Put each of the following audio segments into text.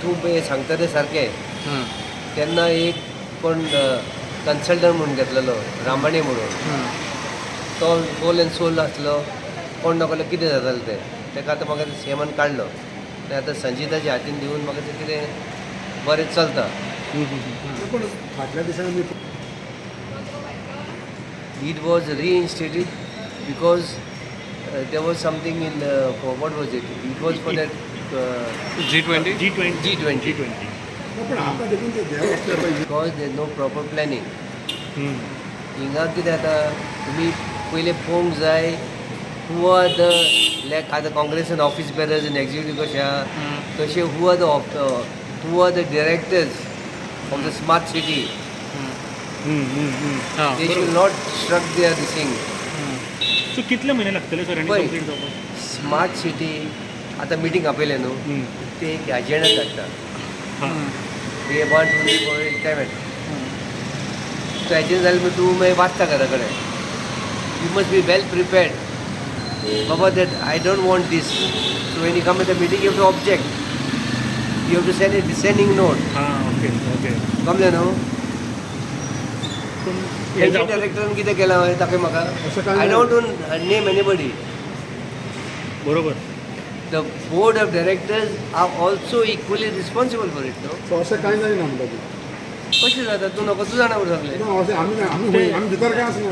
तूं पळय सांगता तें सारकें. तेन्ना एक कोण कन्सल्टंट म्हणून घेतलेलो, रामाणे म्हणून. तो होल एंड सोल आसलो. कोण नकळो कितें जातालें तें. ताका आतां म्हाका सीएमान काडलो आनी आतां संजिताच्या हातीन दिवन म्हाका तें कितें बरें चलता. पण फाटल्या दिसांनी आमी It was reinstated because there was something in for what was it? It was for that G20. G20. G20. G20. पण आता देखून ते देव असले पाहिजे. Because there is no proper planning. हिंगा कितें जाता, तुमी पयलें पळोवंक जाय who are the, like आतां काँग्रेसान ऑफीस बेरर्स आनी एक्झिक्युटीव कशें आहा, तशें who are the directors of the smart city. They should not shrug their this thing. So कितले म्हयने लागतले सर आनी पळय. कंप्लीट जावपाक? स्मार्ट सिटी आतां मिटींग आपयलें न्हू, ते एक एजेंडा धाडटा. हे वन टू थ्री फोर काय तो एजेंडा जालें मागीर तूं मागीर वाचता घरा कडेन. You must be well prepared Baba that I don't want this. So when you come at the meeting, you have to object, you have to send a dissenting note. हां ओके ओके कमलें न्हू? पूण हे तेंच्या जावपाक डायरेक्टरान कितें केलां हांवें दाखय म्हाका. अशें काय I ना. Don't name anybody. बरोबर. The board of directors are also equally responsible for it, no? So अशें कांय जायना म्हणटा तूं. कशें जाता तूं नको, तूं जाणा म्हणून सगळें. ना, अशें आमी आमी आमी भितर काय आसना.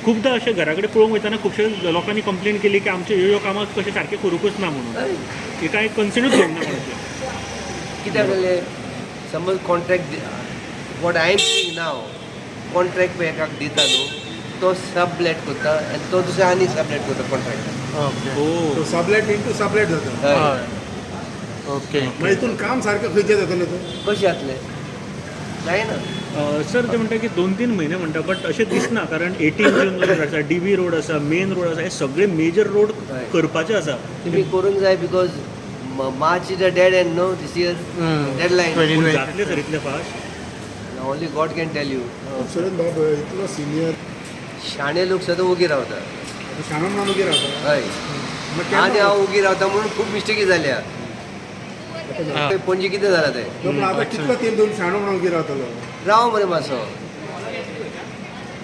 खुबदां अशें घरा कडेन पळोवंक वयतना खुबशे लोकांनी कंप्लेन केली की आमच्यो ह्यो ह्यो कामां कशें सारकें करूंकच ना म्हणून. हे कांय कन्सर्नूच घेवंक ना कोणाचें. कित्याक जालें, समज contract, what I am seeing now, contract पळय एकाक दिता न्हू, तो सबलेट करता आनी तो दुसरो आनी सबलेट करता कॉन्ट्रॅक्ट. हो. सबलेट इंटू सबलेट जाता. हय. मागीर हितून काम सारकें खंयचें जातलें तर? कशें जातलें? जायना. सर, ते म्हणटा की 2-3 म्हयने म्हणटा, बट अशें दिसना, कारण 18 जून रोड आसा, डीबी रोड आसा, मेन रोड आसा, हे सगळे मेजर रोड करपाचे आसा. तुमी करूंक जाय because March is a dead end, no? This year deadline. पूण जातले सर इतले fast? Only God can tell you. Suren बाब इतलो सिनियर. शाणे लोक सदां ओगी रावता. शाणो म्हणून उगी रावता. हय. मागीर आनी केन्ना हांव ओगी रावता म्हणून खूब मिस्टेकी जाल्या. ते पणजे कितें जालां तें. पूण आतां कितलो तेंप दोन शाणो म्हणून उगी रावतलो? राव मरे मातसो.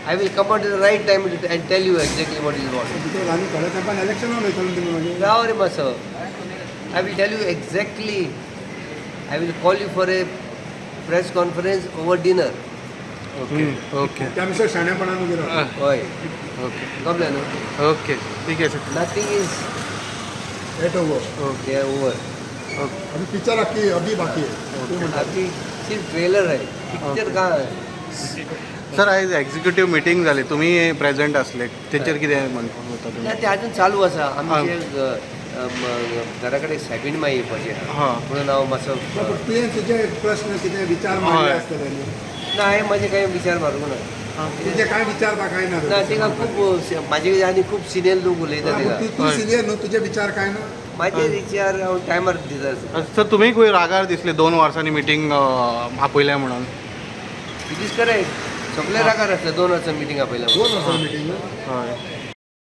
I will come out the right time and tell you exactly what is what. भितर आनी थोड्या तेंपान इलेक्शनाक वयतलो तुमी मागीर. राव रे मातसो. I will tell you exactly. I will call you for a press conference over dinner. Okay okay त्या मिसळ शाणेपणान उगी रावता. हय. ओके. कळ्ळें न्हू? ओके, ठीक आहे sir. Nothing is eight over. Okay over. Okay. अभी पिक्चर अख्खी अभी बाकी आहे. तू म्हणटा. अभी सिर्फ ट्रेलर है, पिक्चर कहाँ है? सर, आयज एक्झिक्युटिव्ह मिटींग जाली, तुमी प्रेझेंट असले, तेचेर कितें म्हणपाक वता ना. तुमी? ते अजून चालू आसा. आमचे घरा कडेन सायबीण माई येवपाची आहा. म्हणून हांव मातसो ना, पण तुवें तुजे प्रश्न कितें विचार मांडले आसतले न्हू? ना, हांवें म्हाजे कांय विचार मारूंक ना. तुजे कांय विचार काय ना? ना, तिका खूब म्हाजे आनी खूब सिनियर लोक उलयता तिका. तूं तूं सिनियर न्हू, तुजे विचार काय ना? म्हाजे विचार हांव टायमार दिता. सर, तुमी खंय रागार दिसले 2 वर्सांनी मिटींग आपयल्या म्हणून. It is correct. सगळे रागार आसता 2 वर्सां मिटींग आपयल्या. 2 वर्सां मिटींग. हय.